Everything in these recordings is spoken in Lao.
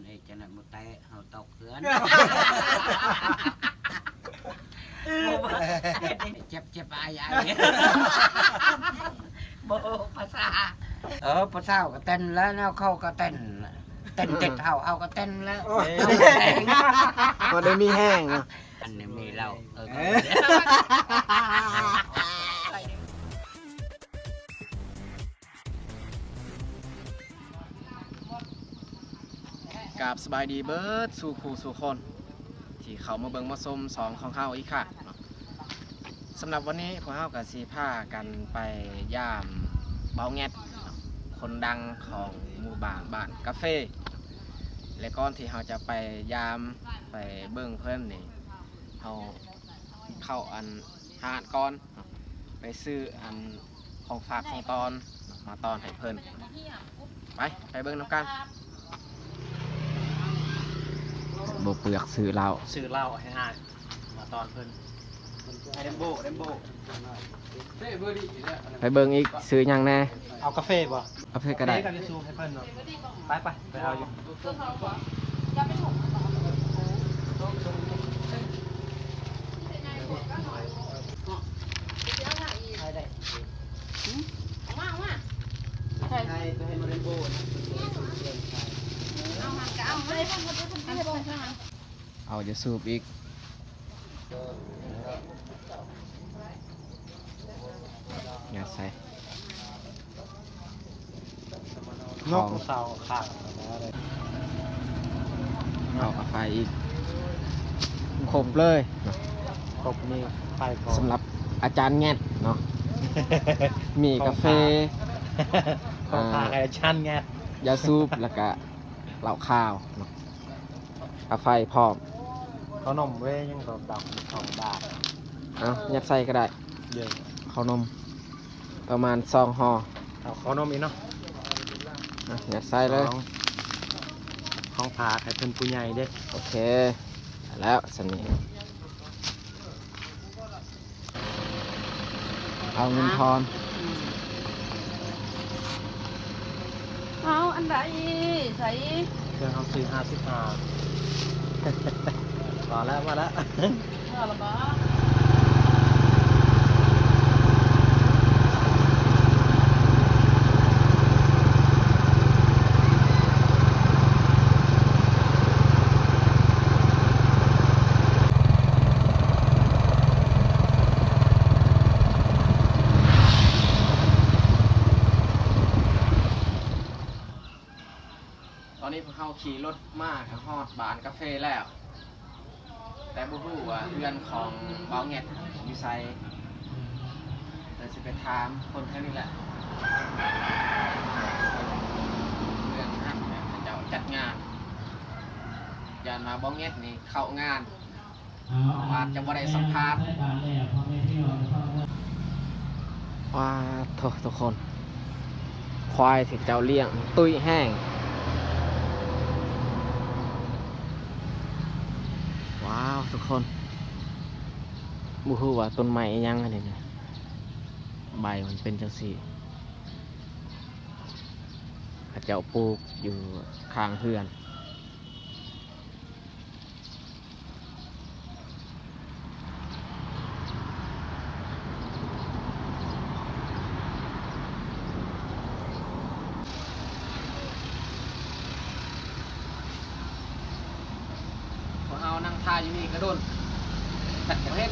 ເອີ ຈັ່ງນັ້ນບໍ່ແຕະ ເຮົາຕົກເຮືອນ. ເຈັບ ເຈັບ ອາຍ ອາຍ. ບໍ່ພາສາ. ເອີ ຜູ້ສາວກໍເຕັ້ນແລ້ວ ແນວເຂົາກໍເຕັ້ນ ເຕັ້ນຕິດເຮົາ ເຮົາກໍເຕັ້ນແລ້ວ. ໂອ້ຍ ບໍ່ໄດ້ມີແຮງເນາະ. ອັນນີ້ມີເຫຼົ້າ. ເອີ ເອີ ກາບສະບາຍດີເບິດສູ່ຄູ່ສູ່ຄົນ ທີ່ເຂົ້າມາເບິ່ງມາຊົມຊ່ອງຂອງເຮົາອີກຄັ້ງເນາະ. ສຳລັບວັນນີ້ພວກເຮົາກໍຊິພາກັນໄປຢາມບ່າວແງດເນາະ ຄົນດັງຂອງໝູ່ບ້ານ ບ້ານກາເຟ. ແລະ ກ່ອນທີ່ເຮົາຈະໄປຢາມ ໄປເບິ່ງເພິ່ນນີ້ ເຮົາເຂົ້າອັນຮ້ານກ່ອນເນາະ ໄປຊື້ອັນຂອງຝາກຂອງຕ້ອນເນາະ ມາຕ້ອນໃຫ້ເພິ່ນ. ໄປ ໄປເບິ່ງນຳກັນ. ບໍ່ເປືອກ ຊື້ເຫຼົ້າ ຊື້ເຫຼົ້າໃຫ້ອ້າຍ ມາຕ້ອນເພິ່ນ. ໄປເບິ່ງອີກ ຊື້ຫຍັງແດ່? ເອົາກາເຟບໍ່? ກາເຟກໍໄດ້. ກາເຟກັບຢູຊູໃຫ້ເພິ່ນເນາະ. ໄປໆ ໄປເອົາຢູ່. ເອົາຢາສູບອີກ ຍັດໃສ່ ນ້ອງຜູ້ສາວຂາດ ເອົາກາໄຟອີກ ຄົບເລີຍ ຄົບມີໄຟພ້ອມ ສຳລັບອາຈານແງດເນາະ. ມີກາເຟ ຂອງຝາກ ຂອງຝາກ ອາ ໃຫ້ອາຈານແງດ ຢາສູບ ແລ້ວກະເຫຼົ້າຂາວເນາະ. ກາໄຟພ້ອມ ເຂົ້າໜົມເວີຍ ຍັງດອກດອກສອງບາດ. ເອົາ ຍັດໃສ່ກໍໄດ້ ເດີ ເຂົ້າໜົມປະມານສອງຫໍ່. ເອົາເຂົ້າໜົມອີກເນາະ. ອ່ະ ຍັດໃສ່ເລີຍ ຂອງ ຂອງຝາກໃຫ້ເພິ່ນຜູ້ໃຫຍ່ເດ້. ໂອເຄ ແລ້ວຊັ້ນນີ້. ເອົາເງິນທອນ. ເອົາອັນໃດໃສ່ ເຄື່ອງເຮົາຊື້ຫ້າສິບຫ້າ ພໍແລ້ວ ພໍແລ້ວ ພໍແລ້ວບໍ? ຕອນນີ້ພວກເຮົາຂີ່ລົດມາກໍຮອດບ້ານກາເຟແລ້ວ. ແຕ່ບໍ່ຮູ້ວ່າເຮືອນຂອງບ່າວແງດຢູ່ໃສ ເລີຍຊິໄປຖາມຄົນແຖວນີ້ແຫຼະ. ເຮືອນຫັ້ນແມ່ນເຂົາເຈົ້າຈັດງານ ຢ້ານວ່າບ່າວແງດນີ້ເຂົ້າງານ ອາດຈະບໍ່ໄດ້ສຳພາດ. ປາດໂທ້ ທຸກຄົນ ຄວາຍທີ່ເຂົາເຈົ້າລ້ຽງຕຸ້ຍແຮງ. ວ້າວ ທຸກຄົນ ບໍ່ຮູ້ວ່າຕົ້ນໄມ້ອີ່ຫຍັງອັນນີ້ນະ ໃບມັນເປັນຈັ່ງຊີ້. ເຂົາເຈົ້າປູກຢູ່ຂ້າງເຮືອນ. ພວກເຮົານັ່ງຖ້າຢູ່ນີ້ກະດົນ ບໍ່ເຫັນ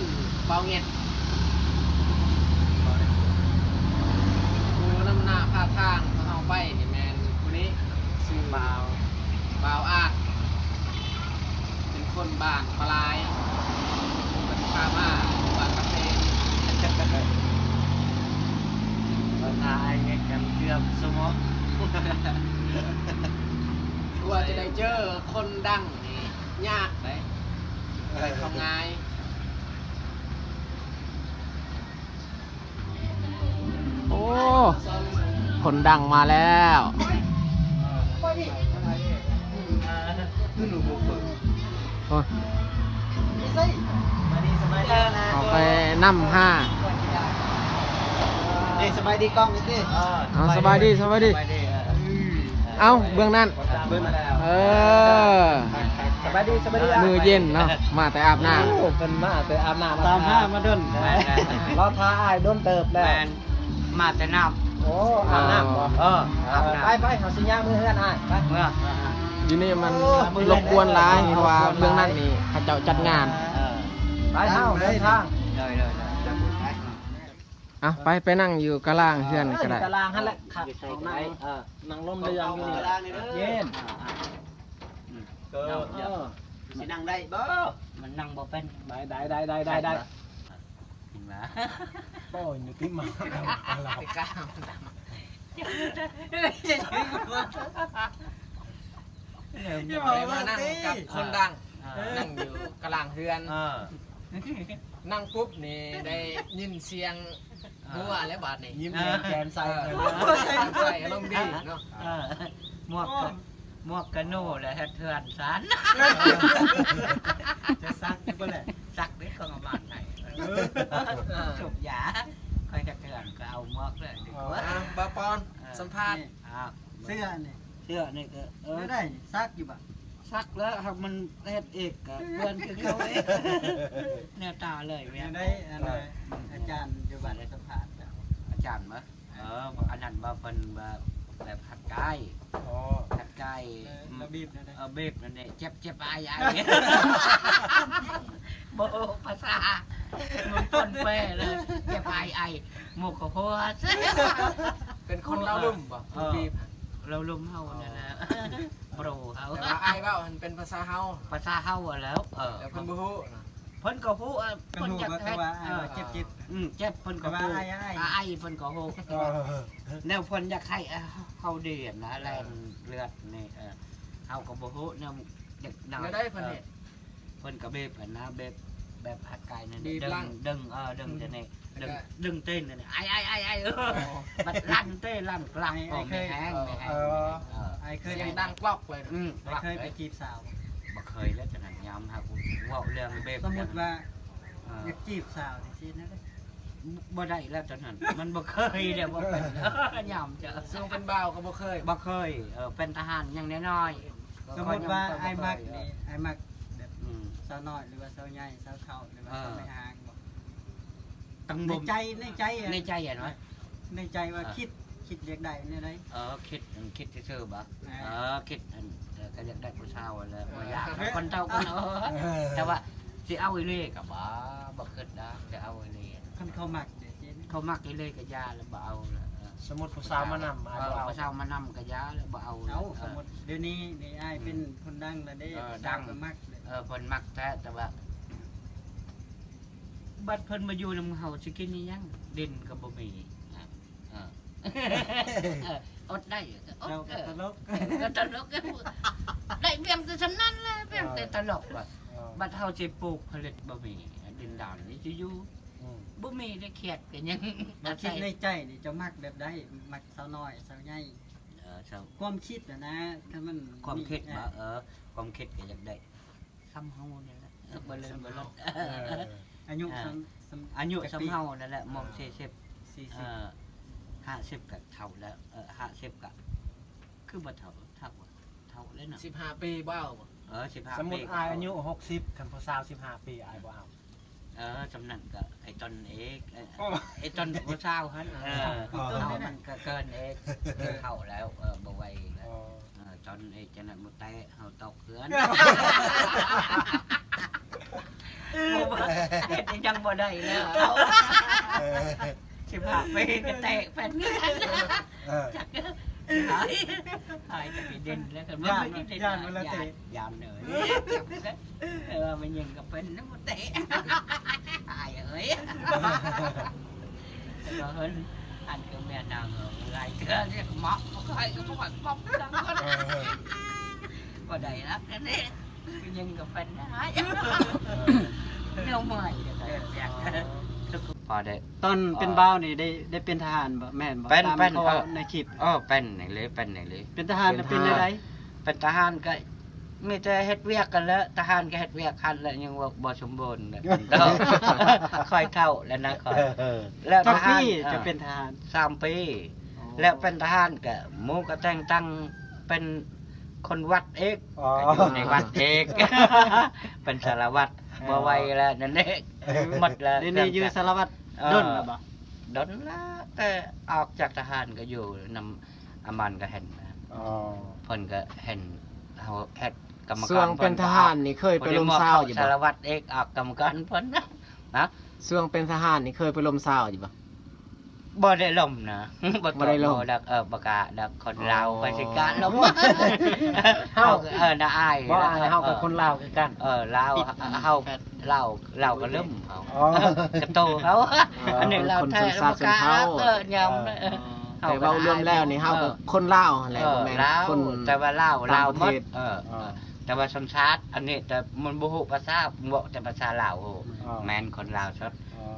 ບ່າວແງດ. ຜູ້ນຳໜ້າພາທາງພວກເຮົາໄປນີ້ແມ່ນຜູ້ນີ້ ຊື່ບ່າວ ບ່າວອາດ ເປັນຄົນບ້ານປາລາຍ ເພິ່ນພາມາບ້ານກາເຟ. ເຮົາຖ້າອ້າຍແງດກັນເກືອບຊົ່ວໂມງ ກວ່າຈະໄດ້ເຈີຄົນດັງນີ້ຍາກເດ້ ບໍ່ໄດ້ເຂົ້າງ່າຍ. ໂອ້ ຄົນດັງມາແລ້ວ. ໂອ້ຍ ເອົາໄປນຳຫາ. ເອີ ສະບາຍດີກ້ອງນີ້ຕິ. ເອີ ເອົາ ສະບາຍດີ ສະບາຍດີ ສະບາຍດີ. ເອີ ເອົ້າ ເບື້ອງນັ້ນ ເອີ ສະບາຍດີ ສະບາຍດີ ມື້ເຢັນເນາະ ມາແຕ່ອາບນ້ຳ ໂອ້ ເພິ່ນມາແຕ່ອາບນ້ຳ ຕາມຫາມາດົນ ແມ່ນໆ ລໍຖ້າອ້າຍດົນເຕີບແລ້ວ ແມ່ນ ມາແຕ່ນ້ຳ ໂອ້ ອາບນ້ຳບໍ ເອີ ອາບນ້ຳ ໄປໆ ເຮົາຊິຍ່າງເມືອເຮືອນອ້າຍ ໄປ ເມືອ ຢູ່ນີ້ມັນລົບກວນຫຼາຍ ເພາະວ່າເບື້ອງນັ້ນນີ້ເຂົາເຈົ້າຈັດງານ ເອີ ໄປເຮົາເດີນທາງ ເດີໆໆ ເອົາ ໄປ ໄປນັ່ງຢູ່ກະລາງເຮືອນກໍໄດ້ ເອີ ຢູ່ກະລາງຫັ້ນແຫຼະ ຄັກ ຢູ່ໃສກໍໄດ້ ເອີ ນັ່ງລົມເລື່ອງຢູ່ນີ້ແຫຼະ ເຢັນ ເອີ ເອີ ຊິນັ່ງໄດ້ບໍ່? ມັນນັ່ງບໍ່ເປັນ ໄດ້ໆໆໆໆ ເຫັນບໍ່? ໂອ້ຍ ຢູ່ຕິມາ ໄປກ້າ ເອີ ມານັ່ງກັບຄົນດັງ ເອີ ນັ່ງຢູ່ກະລາງເຮືອນ ເອີ ນັ່ງປຸບນີ້ໄດ້ຍິນສຽງ ຫົວແລ້ວບາດນີ້ ຍິ້ມແຍ້ມແຈ່ມໃສ ເອີ ແຈ່ມໃສ ອາລົມດີເນາະ ເອີ ໝວກ ໝວກກະໂນແລ້ວເຮັດເຮືອນຊັ້ນ ຈະສັກຢູ່ບໍ່ແຫຼະ ສັກເດ້ ຂອງອາມານໃຫ້ ເອີ ສູບຢາ ຂ້ອຍກະເຖື່ອນ ກໍເອົາໝວກເລີຍດີກວ່າ ເອີ ບ່າວປອນ ເອີ ສຳພາດ ເສື້ອນີ້ ເສື້ອນີ້ກໍ ເອີ ໄດ້ສັກຢູ່ບໍ່? ສັກແລ້ວ ຫາກມັນເຮັດເອງກໍເປື້ອນຄືເກົ່າເດ້ ແນວຕາເລີຍ ແນວໃດ ອັນ ອາຈານຢູ່ບ້ານໄດ້ສຳພາດເຈົ້າ ອາຈານບໍ່? ເອີ ອັນນັ້ນບໍ່ ເພິ່ນວ່າແບບຮັດກາຍ ອໍ ຮັດກາຍ ເອີ ແລ້ວບີບແນວໃດ? ເອີ ບີບນັ້ນເດ້ ເຈັບໆ ອາຍໆ ບໍ່ຮູ້ພາສາ ມັນປົນແປເລີຍ ເຈັບອາຍໆ ໝູ່ກໍຫົວ ເປັນຄົນລາວລຸ່ມບໍ່? ເອີ ລາວລຸ່ມເຮົານັ້ນແຫຼະ ໂບຣເຮົາ ແຕ່ວ່າອ້າຍເວົ້າຫັ້ນເປັນພາສາເຮົາ ພາສາເຮົາຫັ້ນແຫຼ້ວ ເອີ ແຕ່ເພິ່ນບໍ່ຮູ້ນະ ເພິ່ນກໍຮູ້ ເອີ ເພິ່ນຢາກເຮັດ ເອີ ເຈັບໆ ອືມ ເຈັບເພິ່ນກໍຮູ້ ແຕ່ວ່າໄອ ໄອ ເພິ່ນກໍຮູ້ ເອີ ແນວເພິ່ນຢາກໃຫ້ເຮົາດີນະ ແລ່ນເລືອດນີ້ ເອີ ເຮົາກໍບໍ່ຮູ້ແນວ ແນວໃດເພິ່ນເຮັດ ເອີ ເພິ່ນກໍບີບຫັ້ນນະ ບີບແບບຮັດກາຍນັ້ນ ບີບຫຼັງ ດຶງ ເອີ ດຶງ ອືມ ຈະນີ້ ແລ້ວກໍ ດຶງຕີນ ອາຍໆໆ ເອີ ອໍ ບັດລັ່ນເຕະລັ່ນກລັກ ໃຫ້ ໃຫ້ ມີແຮງ ເອີ ມີແຮງ ເອີ ເອີ ອ້າຍເຄີຍ ສຽງດັງກລັອກເລີຍ ອືມ ອ້າຍເຄີຍໄປຈີບສາວບໍ່? ບໍ່ເຄີຍແລ້ວ ຕອນນັ້ນຍາມຫາເວົ້າເລື່ອງແບບ ສົມມຸດວ່າ ເອີ ຢາກຈີບສາວຈັ່ງຊີ້ນະ ບໍ່ໄດ້ແລ້ວຕອນນັ້ນ ມັນບໍ່ເຄີຍແລ້ວ ບໍ່ເປັນ ຍາມຈະ ຊ່ວງເປັນບ່າວກໍບໍ່ເຄີຍ ບໍ່ເຄີຍ ເອີ ເປັນທະຫານຍັງນ້ອຍໆ ສົມມຸດວ່າອ້າຍມັກນີ້ ອ້າຍມັກແບບ ອືມ ສາວນ້ອຍ ຫຼືວ່າສາວໃຫຍ່ ສາວເຖົ້າ ຫຼືວ່າ ເອີ ສາວແມ່ຮ້າງບໍ່? ໃນໃຈ ໃນໃຈ ໃນໃຈຫັ້ນຫວາ? ໃນໃຈວ່າ ເອີ ຄິດ ຄິດຢາກໄດ້ແນວໃດ? ເອີ ຄິດ ຄິດຊື່ໆບໍ່? ເອີ ເອີ ຄິດ ເອີ ກໍຢາກໄດ້ຜູ້ສາວຫັ້ນແຫຼະ ເອີ ບໍ່ຢາກ ເອີ ຄົນເຖົ້າຄົນ ເອີ ເອີ ແຕ່ວ່າຊິເອົາອີ່ຫຼີກໍບໍ່ ບໍ່ຄິດດອກ ຊິເອົາອີ່ຫຼີ ຄັນເຂົາມັກເດ ເຂົາມັກອີ່ຫຼີກໍຢ່າແລ້ວ ບໍ່ເອົາແລ້ວ ເອີ ສົມມຸດຜູ້ສາວມານຳ ເອີ ຜູ້ສາວມານຳກໍຢ່າແລ້ວ ບໍ່ເອົາແລ້ວ ເອົາ ເອີ ສົມມຸດ ດຽວນີ້ນີ້ອ້າຍ ອືມ ເປັນຄົນດັງແລ້ວເດ້ ເອີ ດັງ ຜູ້ສາວກໍມັກເດ້ ເອີ ເພິ່ນມັກແທ້ ແຕ່ວ່າ ບັດເພິ່ນມາຢູ່ນຳເຮົາຊິກິນອີ່ຫຍັງ? ດິນກໍບໍ່ມີ ເອີ ເອີ ອົດໄດ້ກໍອົດ ເຈົ້າກໍຕະຫຼົກ ເອີ ກໍຕະຫຼົກ ໄດ້ພຽງແຕ່ສ່ຳນັ້ນແຫຼະ ພຽງແຕ່ຕະຫຼົກ ເອີ ບັດເຮົາຊິປູກຜະລິດບໍ່ມີ ດິນດອນນີ້ຊິຢູ່ ອືມ ບໍ່ມີໄດ້ ຄຽດກໍຍັງ ແລ້ວຄິດໃນໃຈນີ້ເຈົ້າມັກແບບໃດ? ມັກສາວນ້ອຍ ສາວໃຫຍ່? ເອີ ເຈົ້າ ຄວາມຄິດຫັ້ນນະ ຖ້າມັນ ຄວາມຄິດ ມີ ບໍ່ ເອີ ຄວາມຄິດກໍຢາກໄດ້ ສ່ຳເຮົານີ້ແຫຼະ ເອີ ບໍ່ເລີນບໍ່ລົດ ເອີ ອາຍຸ ເອີ ສ່ຳ ສ່ຳ ອາຍຸສ່ຳເຮົານັ້ນແຫຼະ ເອີ ມອງສີ່ສິບ ສີ່ສິບ ເອີ ຫ້າສິບກໍເຖົ້າແລ້ວ ເອີ ຫ້າສິບກໍຄືບໍ່ເຖົ້າ ເຖົ້າ ເຖົ້າແລ້ວເນາະ ສິບຫ້າປີບໍ່ເອົາບໍ່? ເອີ ສິບຫ້າ ສົມມຸດອ້າຍອາຍຸຫົກສິບ ຄັນຜູ້ສາວສິບຫ້າປີອ້າຍບໍ່ເອົາ ເອີ ສ່ຳນັ້ນກໍໄອ້ຕົນເອກ ເອີ ໂອ້ ໄອ້ຕົນຜູ້ສາວຫັ້ນ ເອີ ເອີ ເອີ ເຮົາມັນກໍເກີນເອກ ເອີ ເຖົ້າແລ້ວ ເອີ ບໍ່ໄຫວແລ້ວ ເອີ ເອີ ຕອນເອກຈັ່ງນັ້ນບໍ່ແຕະເຮົາຕົກເຮືອນ ເຮັດຫຍັງບໍ່ໄດ້ແລ້ວ ເອີ ສິບຫ້າປີກໍແຕະແຜ່ນ ເອີ ຈັກ ອາຍ ອາຍຈະໄປເດັ່ນແລ້ວ ຢ້ານ ຢ້ານບໍ່ລະເຕະ ຢ້ານເລີຍ ເອີ ມາຍິງກໍເປັນນຳເຕະ ອາຍເອີຍ ເອີ ອັນຄືແມ່ນາງເອີຍ ຫຼາຍເທື່ອນີ້ໝັກບໍ່ຄ່ອຍ ກໍບໍ່ຄ່ອຍປອບນຳ ເອີ ບໍ່ໄດ້ລະອັນນີ້ ຍິງກໍເປັນນະ ເອີ ແນວໃໝ່ ເອີ ພໍໄດ້ ຕອນເປັນ ເອີ ບ່າວນີ້ໄດ້ ໄດ້ເປັນທະຫານບໍ່? ແມ່ນບໍ່? ເປັນ ຕາມ ເປັນ ເຂົາເວົ້າ ເອີ ໃນຄລິບ ເອີ ເປັນນີ້ເລີຍ ເປັນນີ້ເລີຍ ເປັນທະຫານແລ້ວເປັນແນວໃດ? ເປັນທະຫານກໍມີແຕ່ເຮັດວຽກຫັ້ນແຫຼະ ທະຫານກໍເຮັດວຽກຫັ້ນແຫຼະ ຍັງບໍ່ ບໍ່ສົມບູນແຫຼະ ຂ້ອຍເຖົ້າແລ້ວນະຂ້ອຍ ເອີ ແລ້ວທະຫານ ຈັກປີ ເອີ ຈະເປັນທະຫານ? ສາມປີ ໂອ້ ແລ້ວເປັນທະຫານກໍໝູ່ກໍແຕ່ງຕັ້ງ ເປັນຄົນວັດອີກ ອໍ ກໍຢູ່ໃນວັດອີກ ເປັນສາລະວັດ ເອີ ບໍ່ໄຫວແລ້ວນັ້ນເດ້ ໝົດແລ້ວ ດຽວນີ້ຢູ່ສາລະວັດ ເອີ ດົນແລ້ວບໍ່? ດົນແລ້ວ ແຕ່ອອກຈາກທະຫານກໍຢູ່ນຳອາມັນກໍເຫັນ ອໍ ເພິ່ນກໍເຫັນເຮົາເຮັດກຳມະການ ຊ່ວງເປັນທະຫານນີ້ເຄີຍໄປລົມຊາວຢູ່ບໍ່? ສາລະວັດເອກອອກກຳມະການເພິ່ນນະ ຊ່ວງເປັນທະຫານນີ້ເຄີຍໄປລົມຊາວຢູ່ບໍ່? ບໍ່ໄດ້ລົມນະ ບໍ່ໄດ້ລົມດອກ ເອີ ບໍ່ກ້າດອກ ຄົນລາວ ອໍ ໄປຊິກ້າລົມ ເຮົາ ເອີ ໜ້າອາຍ ບໍ່ອາຍ ເຮົາກໍຄົນລາວຄືກັນ ເອີ ລາວ ເຮົາ ລາວ ລາວກໍລຶ້ມເຮົາ ອໍ ກະໂຕເຮົາ ອັນນີ້ລາວແທ້ ບໍ່ກ້າ ເອີ ຍອມ ເອີ ເຮົາ ແຕ່ເວົ້າລວມແລ້ວນີ້ ເຮົາກໍຄົນລາວຫັ້ນແຫຼະ ເອີ ບໍ່ແມ່ນລາວ ຄົນ ແຕ່ວ່າລາວ ລາວໝົດ ເອີ ແຕ່ວ່າສັນຊາດ ອັນນີ້ ແຕ່ມັນບໍ່ຮູ້ພາສາ ເວົ້າແຕ່ພາສາລາວ ແມ່ນຄົນລາວສະ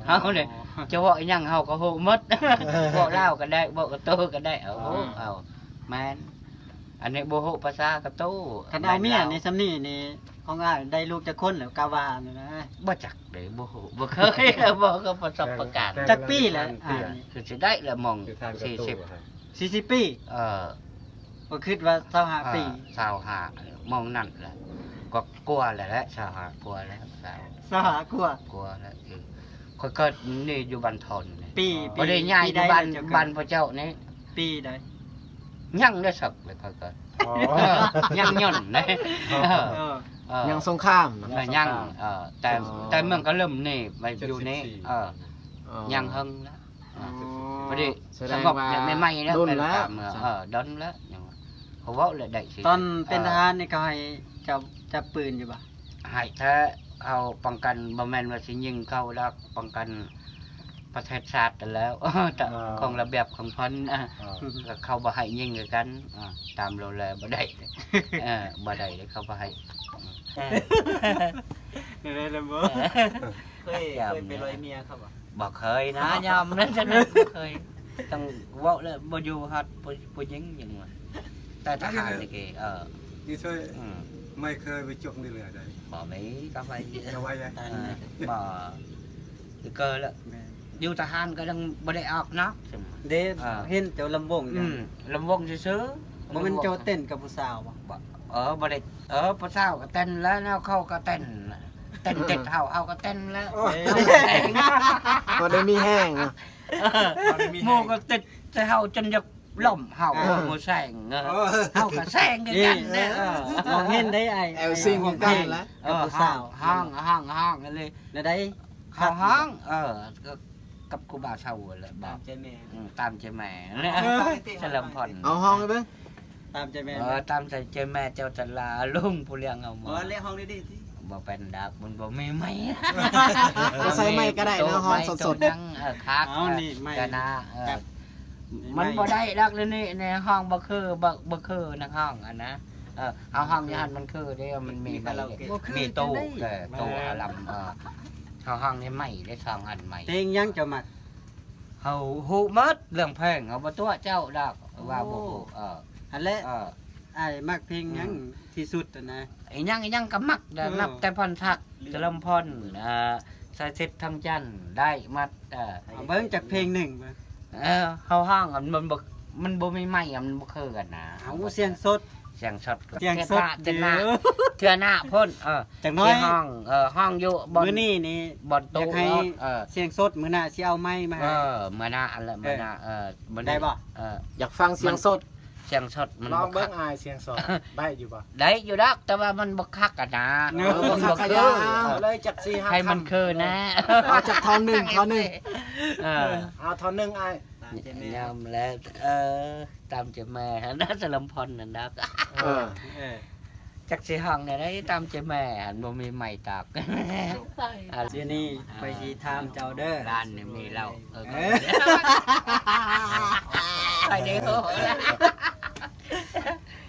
ເຮົານີ້ຈະເວົ້າອີ່ຫຍັງເຮົາກໍຮູ້ໝົດ ເວົ້າລາວກໍໄດ້ ເວົ້າກະໂຕກໍໄດ້ ເອົາ ເອົາ ແມ່ນ ອັນນີ້ບໍ່ຮູ້ພາສາກະໂຕ ຄັນເອົາເມຍນີ້ ສ່ຳນີ້ນີ້ ຂອງອ້າຍໄດ້ລູກຈັກຄົນແລ້ວ ກະວ່ານີ້ນະ? ບໍ່ຈັກເດ້ ບໍ່ຮູ້ ບໍ່ເຄີຍ ບໍ່ເຄີຍປະສົບປະການ ຈັກປີແລ້ວ ອ່າ ຄືຊິໄດ້ລະ ມອງ ສີ່ສິບ ສີ່ສິບປີ ເອີ ຂ້ອຍຄິດວ່າຊາວຫ້າປີ ເອີ ຊາວຫ້າ ມອງນັ້ນແຫຼະ ກໍກວ່າແລ້ວແຫຼະ ຊາວຫ້າກວ່າແລ້ວ ຊາວ ຊາວຫ້າກວ່າ ກວ່າແລ້ວ ເອີ ຂ້ອຍເກີດນີ້ຢູ່ບ້ານທອນນີ້ ປີ ບໍ່ໄດ້ຍ້າຍຢູ່ບ້ານ ບ້ານພະເຈົ້ານີ້ ປີໃດ? ຍັງໄດ້ສັກເລີຍ ຂ້ອຍກໍ ອໍ ຍັງຍ່ອນເດ້ ເອີ ເອີ ຍັງສົງຄາມນະ ຍັງ ເອີ ແຕ່ ແຕ່ເມືອງກະເລິມນີ້ໄປຢູ່ນີ້ ເອີ ຍັງເຫິງແລ້ວ ພໍດີສະຫງົບໃໝ່ໆແລ້ວ ເອີ ດົນແລ້ວ ເຂົາເວົ້າແລ້ວໄດ້ ຕອນເປັນທະຫານນີ້ເຂົາໃຫ້ເຈົ້າຈັບປືນຢູ່ບໍ່? ໃຫ້ແທ້ ເຮົາປ້ອງກັນ ບໍ່ແມ່ນວ່າຊິຍິງເຂົາດອກ ປ້ອງກັນປະເທດຊາດຫັ້ນແລ້ວ ຂອງລະບຽບຂອງເພິ່ນ ເຂົາບໍ່ໃຫ້ຍິງຄືກັນ ຕາມໂລແລບໍ່ໄດ້ ເອີ ບໍ່ໄດ້ເດ້ ເຂົາບໍ່ໃຫ້ ໄດ້ລະບໍ່? ເຄີຍ ເຄີຍໄປລອຍເມຍເຂົາບໍ່? ບໍ່ເຄີຍນະ ຍອມນະ ບໍ່ເຄີຍ ຕ້ອງເວົ້າແລ້ວ ບໍ່ຢູ່ຮອດຜູ້ຍິງ ຍັງວ່າ ແຕ່ທະຫານນີ້ເກ ເອີ ນີ້ຊ່ວຍ ອືມ ໄມ່ເຄີຍໄປຈົກນີ້ເລີຍໄດ໋ ບໍ່ມີກໍໄປ ບໍ່ ຄືເກີແລ້ວ ຢູ່ທະຫານກໍຍັງບໍ່ໄດ້ອອກນອກ ເດ້ ເຫັນເຈົ້າລຳວົງ ອືມ ລຳວົງຊື່ໆ ບໍ່ແມ່ນເຈົ້າເຕັ້ນກັບຜູ້ສາວບໍ່? ບໍ່ ເອີ ບໍ່ໄດ້ ເອີ ຜູ້ສາວກໍເຕັ້ນແລ້ວ ແນວເຂົາກໍເຕັ້ນ ເຕັ້ນຕິດເຮົາ ເຮົາກໍເຕັ້ນແລ້ວ ພໍໄດ້ມີແຮງເນາະ ເອີ ໝູ່ກໍຕິດໃສ່ເຮົາຈົນຢາກ ລົ້ມເຮົາ ເອີ ໝູ່ແຊງ ເອີ ເຮົາກໍແຊງຄືກັນເດ້ ເອີ ມອງເຫັນໄດ້ອ້າຍ ແອວຊິງຄືກັນລະ ເອີ ກັບຜູ້ສາວ ຮ້ອງ ຮ້ອງ ຮ້ອງເລີຍ ແນວໃດ ເຮົາຮ້ອງ ເອີ ກັບຄູບາເຊົາແຫຼະ ຕາມໃຈແມ່ ອືມ ຕາມໃຈແມ່ ສະເຫຼີມພົນ ເອົາຮ້ອງໃຫ້ເບິ່ງ ຕາມໃຈແມ່ ເອີ ຕາມໃຈແມ່ເຈົ້າຈັນລາ ລຸງຜູ້ລ້ຽງເອົາມາ ບໍ່ແລ້ວຮ້ອງໄດ້ຕິ ບໍ່ເປັນດອກ ມັນບໍ່ມີໄມ ບໍ່ໃສ່ໄມກໍໄດ້ເນາະ ຮ້ອງສົດໆ ເອີ ຄັກ ເອົານີ້ໄມ ກະນາ ເອີ ມັນບໍ່ໄດ້ດອກ ແນວນີ້ ແນວຮ້ອງບໍ່ຄື ບໍ່ ບໍ່ຄືນັກຮ້ອງຫັ້ນນະ ເອີ ເຮົາຮ້ອງຢູ່ຫັ້ນມັນຄືເດ້ ມັນມີໄມ ມີຕູ້ ເອີ ຕູ້ອາລຳ ເອີ ເຮົາຮ້ອງໃນໄມເດ້ ສອງອັນໄມ ເພງຫຍັງເຈົ້າມັກ? ເຮົາຮູ້ໝົດເລື່ອງເພງ ເຮົາບໍ່ຕົວະເຈົ້າດອກ ວ່າບໍ່ຮູ້ ເອີ ຫັ້ນແຫຼະ ເອີ ອ້າຍມັກເພງຫຍັງ ອືມ ທີ່ສຸດຫັ້ນນະ? ອີຫຍັງ ອີຫຍັງກໍມັກ ເອີ ນັບແຕ່ພອນສັກ ສະເຫຼີມພົນ ເອີ ສາຍສິດ ທອງຈັນ ໄດ້ໝົດ ເອີ ເອົາເບິ່ງຈັກເພງໜຶ່ງເບິ່ງ ເອີ ເຮົາຮ້ອງ ມັນບໍ່ ມັນບໍ່ມີໄມ ມັນບໍ່ຄືກັນນະ ເອົາສຽງສົດ ສຽງສົດ ສຽງສົດ ເທື່ອໜ້າ ເທື່ອໜ້າພຸ້ນ ເອີ ຈັກໜ້ອຍ ຊິຮ້ອງ ເອີ ຮ້ອງຢູ່ບ່ອນ ມື້ນີ້ນີ້ ບ່ອນໂຕະ ຢາກໃຫ້ ເອີ ສຽງສົດ ມື້ໜ້າຊິເອົາໄມມາໃຫ້ ເອີ ມື້ໜ້າ ອັນລະ ເອີ ມື້ໜ້າ ເອີ ໄດ້ບໍ່? ເອີ ຢາກຟັງສຽງສົດ ສຽງສົດມັນ ລອງເບິ່ງອ້າຍສຽງສົດ ໄດ້ຢູ່ບໍ່? ໄດ້ຢູ່ດອກ ແຕ່ວ່າມັນບໍ່ຄັກຫັ້ນນະ ເອີ ມັນບໍ່ຄື ເອີ ເລີຍຈັກຊິຫາ ໃຫ້ມັນຄືແດ່ ເອົາຈັກທ່ອນໜຶ່ງ ທ່ອນໜຶ່ງ ເອີ ເອົາທ່ອນໜຶ່ງອ້າຍ ຍອມແລ້ວ ເອີ ຕາມໃຈແມ່ຫັ້ນນະ ສະເຫຼີມພົນນັ້ນດອກ ເອີ ເອີ ຈັກຊິຮ້ອງແນວໃດ ຕາມໃຈແມ່ຫັ້ນ ບໍ່ມີໄມຕອກ ດຽວນີ້ຂ້ອຍຊິຖາມເຈົ້າເດີ ຮ້ານນີ້ມີເຫຼົ້າ ເອີ ເອີ ຂ້ອຍໄດ້ຮູ້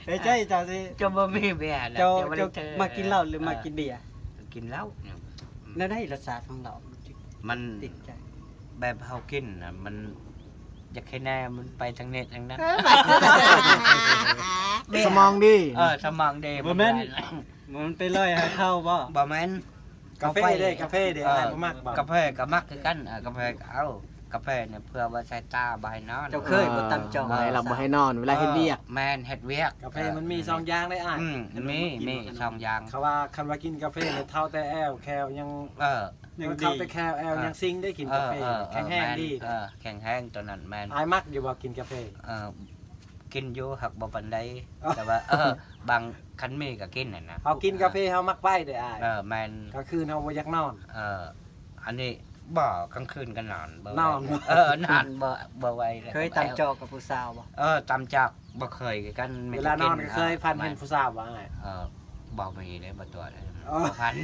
ເອີ ໃຊ່ ເຈົ້າຊິ ເຈົ້າບໍ່ມີເບຍ ເຈົ້າ ເຈົ້າມັກກິນເຫຼົ້າ ຫຼື ເອີ ມັກກິນເບຍ? ກິນເຫຼົ້າ ແນວໃດລົດຊາດຂອງເຫຼົ້າ ມັນຕິດໃຈ ແບບເຮົາກິນນະ ມັນຢາກໃຫ້ແນ່ ມັນໄປທາງນີ້ທາງນັ້ນ ສະໝອງດີ ເອີ ສະໝອງດີ ບໍ່ແມ່ນ ມັນໄປລອຍໃຫ້ເຂົາບໍ່? ບໍ່ແມ່ນ ກາເຟເດ້ ກາເຟເດ້ ເອີ ອ້າຍບໍ່ມັກບໍ່? ກາເຟກໍມັກຄືກັນ ເອີ ກາເຟກໍເອົາ ກາເຟນີ້ເພື່ອວ່າສາຍຕາບໍ່ໃຫ້ນອນ. ເຈົ້າເຄີຍບໍ່ຕຳຈອກ ບໍ່ໃຫ້ຫຼັບບໍ່ໃຫ້ນອນເວລາເຮັດວຽກ? ເອີ ແມ່ນ ເຮັດວຽກ. ກາເຟມັນມີສອງຢ່າງເດ້ອ້າຍ. ອືມ ມີ ມີສອງຢ່າງ. ເຂົາວ່າຄັນວ່າກິນກາເຟນີ້ເທົາແຕ່ແອວແຄວຍັງ ເອີ ຍັງເທົາແຕ່ແຄວແອວຍັງຊິງໄດ້ກິນກາເຟ. ເອີ ແຂງແຮງດີ. ເອີ ແຂງແຮງຕົວນັ້ນແມ່ນ. ອ້າຍມັກຢູ່ບໍ່ກິນກາເຟ? ເອີ ກິນຢູ່ ຫາກບໍ່ປານໃດ ແຕ່ວ່າ ເອີ ບາງ ຄັນມີກໍກິນຫັ້ນນະ. ເຮົາກິນກາເຟເຮົາມັກໄປເດ້ອ້າຍ. ເອີ ແມ່ນ. ກາງຄືນເຮົາບໍ່ຢາກນອນ. ເອີ ອັນນີ້ບໍ່ ກາງຄືນກໍນອນ ບໍ່ໄຫວ. ນອນ. ເອີ ນອນບໍ່ ບໍ່ໄຫວ. ເຄີຍຕຳຈອກກັບຜູ້ສາວບໍ່? ເອີ ຕຳຈອກບໍ່ເຄີຍຄືກັນ. ເວລານອນກໍເຄີຍຝັນເຫັນຜູ້ສາວບໍ່ອ້າຍ? ເອີ ບໍ່ມີເດ້ ບໍ່ຕົວະເດ້. ບໍ່ຝັນ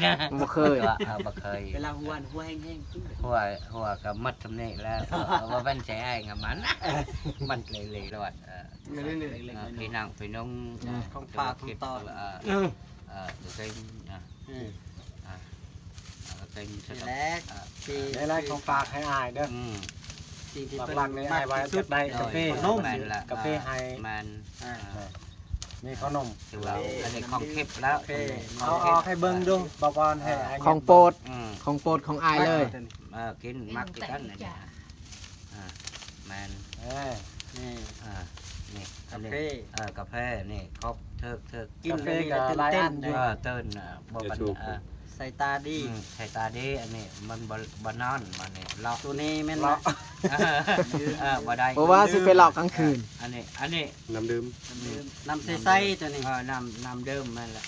ບໍ່ເຄີຍ. ເອີ ບໍ່ເຄີຍ. ເວລາຫົວ ຫົວແຮງໆ ຫົວ ຫົວກໍໝົດສ່ຳນີ້ແລ້ວ. ເອີ ບໍ່ແມ່ນໃຈອ້າຍກັບມັນ ມັນເລໆໂລດ. ເອີ ພີ່ນ້ອງພີ່ນ້ອງ ຂອງຝາກຂອງຕ້ອນ. ເອີ ເອີ ເອີ ເປັນ ເອີ ເປັນ ນີ້ແຫຼະ ເອີ ນີ້ແຫຼະຂອງຝາກໃຫ້ອ້າຍເດີ. ອືມ ສິ່ງທີ່ເພິ່ນມັກທີ່ສຸດ ຢາກໄດ້ກາເຟ. ແມ່ນລະ ກາເຟໄຮ. ແມ່ນ. ເອີ ມີເຂົ້າໜົມ ຖືວ່າອັນນີ້ຂອງທິບແລ້ວ. ເອົາອອກໃຫ້ເບິ່ງດູບ່າວອນ ໃຫ້ອ້າຍ. ຂອງໂປດ ຂອງໂປດຂອງອ້າຍເລີຍ. ເອີ ກິນມັກຄືກັນອັນນີ້. ອ່າ ແມ່ນ. ເອີ ນີ້ ອ່າ ນີ້ ກາເຟ. ເອີ ກາເຟນີ້ຄົບເທີກໆ. ກິນກາເຟກໍຫຼາຍອັນຢູ່. ເອີ ເຕີນ ເອີ ບໍ່ປານ ເອີ ສາຍຕາດີ. ອືມ ສາຍຕາດີ. ອັນນີ້ມັນບໍ່ ບໍ່ນອນ ອັນນີ້ເລາະ. ໂຕນີ້ແມ່ນເລາະ. ເອີ ບໍ່ໄດ້ ເພາະວ່າຊິໄປເລາະກາງຄືນ. ອັນນີ້ ອັນນີ້ ນ້ຳດື່ມ ນ້ຳໃສໆ ໂຕນີ້. ເອີ ນ້ຳ ນ້ຳດື່ມ ແມ່ນລະ.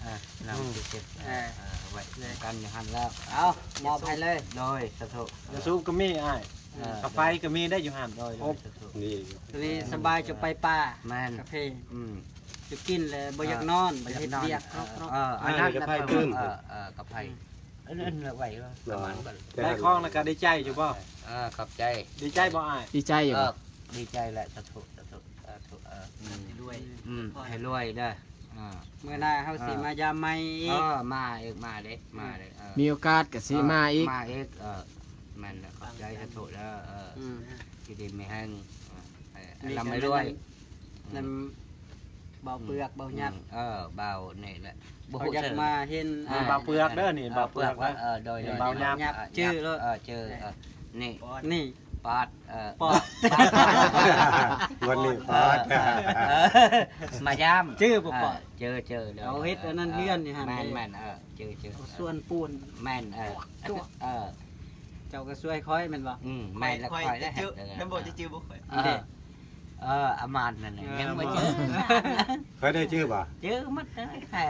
ເອີ ນ້ຳສີ່ສິບ ເອີ ເອີ ໄວ້ນຳກັນຢູ່ຫັ້ນແລ້ວ. ເອົາ ມອບໃຫ້ເລີຍ. ໂດຍ ສາທຸ. ຢາສູບກໍມີອ້າຍ. ເອີ ກາໄຟກໍມີໄດ້ຢູ່ຫັ້ນ. ໂດຍ ໂດຍ ສາທຸ. ນີ້ ໂຕນີ້ສະບາຍ ຈະໄປປ່າ. ແມ່ນ. ກາເຟ ອືມ ຈະກິນແລ້ວບໍ່ຢາກນອນ ບໍ່ຢາກເຮັດວຽກ. ເອີ ອັນນັ້ນກາໄຟ. ເອີ ເອີ ກາໄຟ. ອັນນັ້ນໄວ້ປະມານ ໄດ້ຂອງແລ້ວກໍດີໃຈຢູ່ບໍ່? ເອີ ຂອບໃຈ. ດີໃຈບໍ່ອ້າຍ? ດີໃຈຢູ່. ເອີ ດີໃຈແຫຼະ. ສາທຸ ສາທຸ ສາທຸ. ເອີ ອືມ ໃຫ້ລວຍ ອືມ ໃຫ້ລວຍເດີ. ເອີ ມື້ໜ້າເຮົາຊິມາຢາມໃໝ່ອີກ. ເອີ ມາອີກ ມາເດ້ ມາເດ້. ເອີ ມີໂອກາດກໍຊິມາອີກ ມາອີກ. ເອີ ແມ່ນແຫຼະ. ຂອບໃຈ ສາທຸເດີ. ເອີ ອືມ ຢູ່ດີມີແຮງ. ເອີ ໃຫ້ລ່ຳໃຫ້ລວຍ. ນຳ ບ່າວເປືອກ ບ່າວຫຍັບ. ອືມ ເອີ ບ່າວນີ້ແຫຼະ ບໍ່ຮູ້ຈັກ ມາເຫັນ. ເອີ ບ່າວເປືອກເດີນີ້. ເອີ ບ່າວເປືອກ. ເອີ ໂດຍ ໂດຍ ບ່າວຫຍັບ. ເອີ ຈື່ໂລດ. ເອີ ຈື່. ເອີ ນີ້ ນີ້ ປາດ. ເອີ ປາດ ວັນນີ້ປາດ. ເອີ ມາຢາມ. ຈື່ບໍ່ປາດ? ເຈີ ເຈີ. ເຮົາເຮັດອັນນັ້ນເຮືອນນີ້ຫັ້ນ. ແມ່ນໆ. ເອີ ເຈີ ເຈີ. ເອົາສ່ວນປູນ. ແມ່ນ. ເອີ ເອີ ເຈົ້າກໍຊ່ວຍຂ້ອຍແມ່ນບໍ່? ອືມ ແມ່ນລະ. ຂ້ອຍໄດ້ເຈີ ແມ່ນບໍ່? ຈະຈື່ບໍ່ຂ້ອຍ? ເອີ ເອີ ອາມານນັ້ນແຫຼະ. ເອີ ຍັງບໍ່ເຈີ. ຂ້ອຍໄດ້ຈື່ບໍ່? ຈື່ໝົດເລີຍ. ແທ້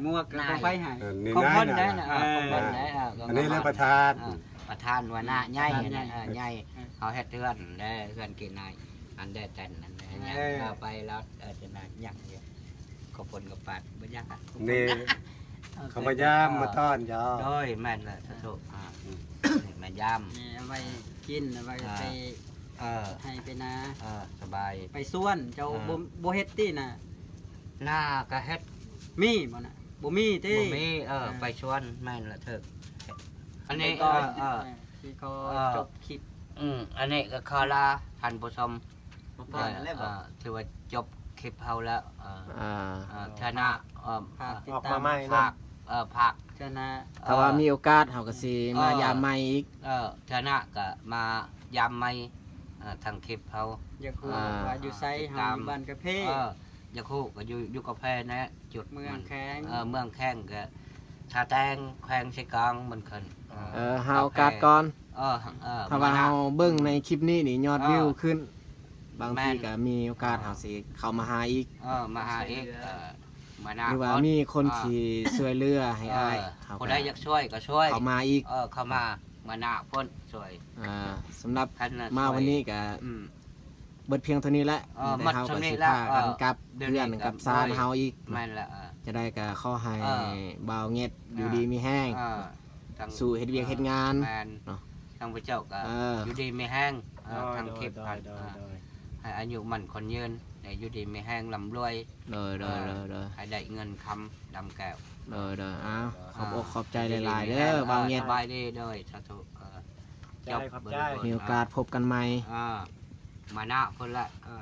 ໝວກກໍຂອງໃຜໃຫ້? ຂອງເພິ່ນໄດ໋ນະ. ຂອງເພິ່ນໄດ໋. ອັນນີ້ແຫຼະປະທານ ປະທານ ຫົວໜ້າໃຫຍ່. ເອີ ໃຫຍ່. ເຮົາເຮັດເຮືອນແລະ ເຮືອນກິນນາຍ ອັນແດດແຕນນັ້ນ. ເອີ ໄປແລ້ວ. ເອີ ຈະນາຍັງຢູ່. ຂອບຄຸນກັບປາດບໍ່ຢາກ. ນີ້ ເຂົາມາຢາມມາຕ້ອນເຈົ້າ. ໂດຍ ແມ່ນລະ ສາທຸ. ມາຢາມ ນີ້ເອົາໄວ້ກິນ ເອົາໄວ້ໄປ ເອີ ໄຮ່ໄປນາ. ເອີ ສະບາຍ. ໄປສວນເຈົ້າ ບໍ່ ບໍ່ເຮັດຕິນາ? ນາກໍເຮັດ. ມີບໍ່ນາ? ບໍ່ມີຕິ? ບໍ່ມີ. ເອີ ໄປສວນ. ແມ່ນລະ ຖືກ. ອັນນີ້ ເອີ ຊິຂໍຈົບຄລິບ. ອືມ ອັນນີ້ກໍຂໍລາທ່ານຜູ້ຊົມ. ມາກ່ອນແລ້ວບໍ່? ເອີ ຖືວ່າຈົບຄລິບເຮົາແລ້ວ. ເອີ ເທື່ອໜ້າ ຝາກຕິດຕາມ ຝາກ ເອີ ຝາກເທື່ອໜ້າ. ຖ້າວ່າມີໂອກາດເຮົາກໍຊິມາຢາມໃໝ່ອີກ. ເອີ ເທື່ອໜ້າກໍມາຢາມໃໝ່. ເອີ ທາງຄລິບເຮົາ ຢາກຮູ້ວ່າຢູ່ໃສ. ເຮົາຢູ່ບ້ານກາເຟ. ເອີ ຢາກຮູ້ກໍຢູ່ ຢູ່ກາເຟແນະ ຈຸດເມືອງແຂງ. ເອີ ເມືອງແຂງກໍທ່າແຕງ ແຂວງເຊກອງ ມັນຂຶ້ນ. ເອີ ຫາໂອກາດກ່ອນ. ເອີ ເອີ ຖ້າວ່າເຮົາເບິ່ງໃນຄລິບນີ້ນີ້ ຍອດວິວຂຶ້ນ ບາງທີກໍມີໂອກາດເຮົາຊິເຂົ້າມາຫາອີກ. ເອີ ມາຫາອີກ. ເອີ ມານາ ຫຼືວ່າມີຄົນທີ່ຊ່ວຍເຫຼືອໃຫ້ອ້າຍ ເຮົາ ຜູ້ໃດຢາກຊ່ວຍກໍຊ່ວຍ ເຂົ້າມາອີກ. ເອີ ເຂົ້າມາ ມານາຄົນຊ່ວຍ. ອ່າ ສຳລັບມາວັນນີ້ກໍ ອືມ ເບິດພຽງເທົ່ານີ້ແຫຼະ. ເອີ ມີແຕ່ເຮົາກໍຊິພາກັນກັບເຮືອນກັບຊານເຮົາອີກ. ແມ່ນລະ. ເອີ ຈັ່ງໃດກໍຂໍໃຫ້ ເອີ ບ່າວເຫງັດ ເອີ ຢູ່ດີມີແຮງ. ເອີ ສູ້ເຮັດວຽກເຮັດງານ. ແມ່ນເນາະ. ທາງພະເຈົ້າກໍ ເອີ ຢູ່ດີມີແຮງ. ເອີ ໂດຍ ທາງຄລິບ ໂດຍ ໂດຍ ໂດຍ ໃຫ້ອາຍຸໝັ້ນຂວັນຍືນ ໃຫ້ຢູ່ດີມີແຮງ ລ່ຳລວຍ. ໂດຍ ໂດຍ ເອີ ໂດຍ ໂດຍ ໃຫ້ໄດ້ເງິນຄຳດຳແກ້ວ. ໂດຍ ໂດຍ. ອ້າວ ຂອບອົກຂອບໃຈຫຼາຍໆເດີ ບ່າວເຫງັດ. ສະບາຍດີ. ໂດຍ ສາທຸ. ເອີ ຂອບໃຈ ຂອບໃຈ. ມີໂອກາດພົບກັນໃໝ່. ເອີ ມານາພຸ້ນລະ. ເອີ